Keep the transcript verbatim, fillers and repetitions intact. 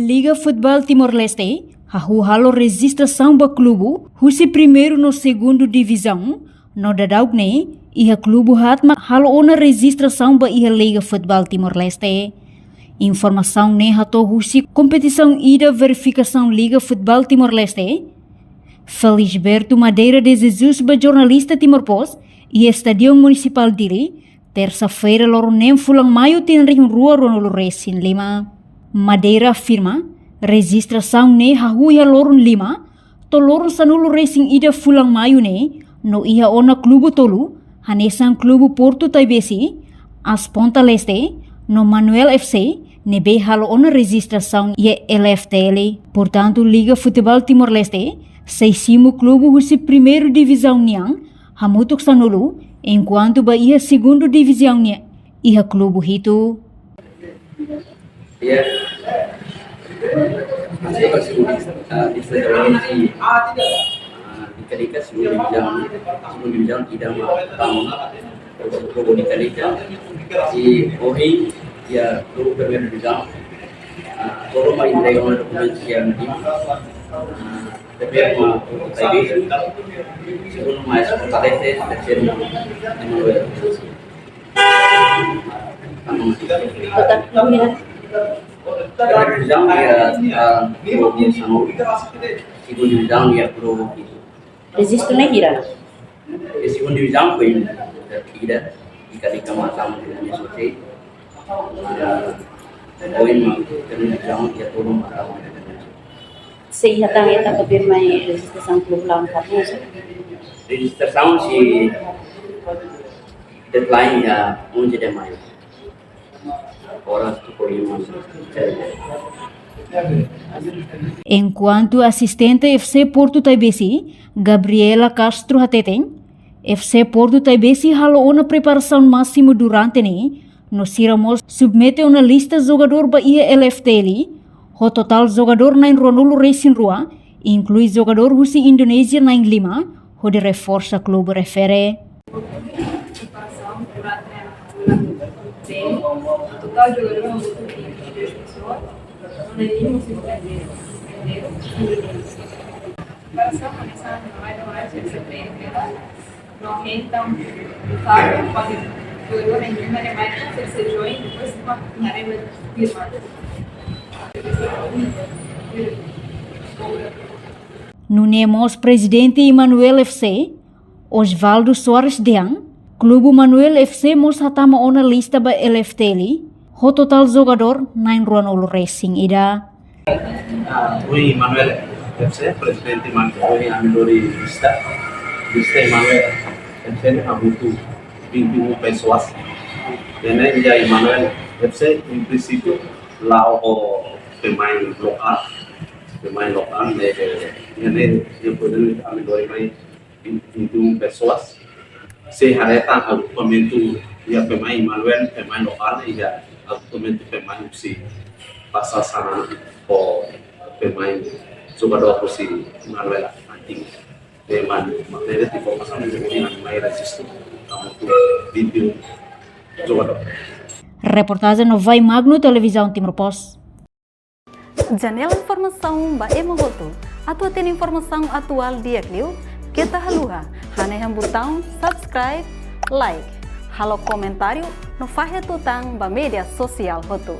Liga Futeból Timor-Leste hahú halo rejistrasaun ba klubu husi primeiru no segundu divizaun, no daudaun ne'e iha klubu haat mak halo ona rejistrasaun ba iha Liga Futeból Timor-Leste. Informasaun ne'e hato'o husi kompetisaun ida verifikasaun Liga Futeból Timor-Leste, Felisberto Madeira de Jesus ba jornalista Timor Post iha Estadiu Munisipál Dili, tersa-feira loron neen fulan Maiu tinan rihun rua ruanulu resin lima. Madeira afirma, rejistrasaun ne'e hahú iha loron lima to'o loron sanulu resin ida fulan Maiu ne'e, no iha ona klubu tolu, hanesan klubu Portu Taibesi, As Ponta Leste, no Manuel F C, ne'ebé halo ona rejistrasaun iha L F T L. Portantu, Liga Futeból Timor-Leste sei simu klubu husi primeiru divizaun nian hamutuk sanulu, enkuantu ba iha segundu divizaun nian iha klubu hitu. Ya. Masih masih, ah, di Sulawesi, ah, di Kalika, segundu divizaun, segundu divizaun ida mak tama. Terus, di Kalika, di Ohi, ya, dulu primeiru divizaun. Ah, foru mak entrega dokumentu iha Nadim. Ah, primeiru mak Taibesi, segundu mak Fortaleza, terseiru mak Manuel. Kota Lumina. Primeiru divizaun iha, ah, Globo Sanur. Segundu divizaun iha Globo Quito. Rejistu ne'e hira? Iha segundu divizaun foin ida, ida, iha Kalika mak tama iha S O C. Ah, foin mak primeiru divizaun iha Toba mak tama iha S O C. Sei iha tan ita konfirma rejistrasaun klube lawan partner? Rejistrasaun sei deadline iha onze de Maiu. Oras tuku lima. Enkuantu asistente F C Portu Taibesi, Gabriela Castro hateten, F C Portu Taibesi halo ona preparasaun másimu durante ne'e, no sira mós submete ona lista jogadór ba iha L F T L, ho totál jogadór na'in ruanulu resin rua, inklui jogadór husi Indonézia na'in lima, hodi reforsa klube refere. Preparasaun durante ne'e, totál jogadór na'in ruanulu resin rua, na'in lima husi Indonézia. Preparasaun hanesan, no entaun, sabe, pode jogadór em número é mais, se join, depois uma arena firmada. Nune'e mós prezidente Emanuel F C, Osvaldo Soares dehan, klube Emanuel F C mós hatama ona lista ba L F T L, ho totál jogadór na'in ruanulu resin ida. Ohin Emanuel F C, prezidente Emanuel, ohin ami lori lista, lista Emanuel F C ne'e hamutuk vinte e um pessoas. Ne'e, ya Emanuel F C, em princípio, la'o ho pemain lokál, pemain lokál, ne'e, ne'e, ne'e, ne'e, ami lori mai vinte e um pessoas. Sei haree tan agrupamentu iha pemain Emanuel, pemain lokál, iha agrupamentu pemain husi pasar sana ho pemain jogadór husi Emanuel antigu. Pemain, matéria de formasaun de jogadór yang mai rejistu, hamutuk vinte e um jogadór. Reportajen Novai Magno, Televizaun Timor Post. Janela informasaun ba ema hotu. Atu hatene informasaun atuál di'ak liu, keta haluha hanehan butaun subscribe, like, halo komentáriu no fahe tutan ba média sosiál hotu.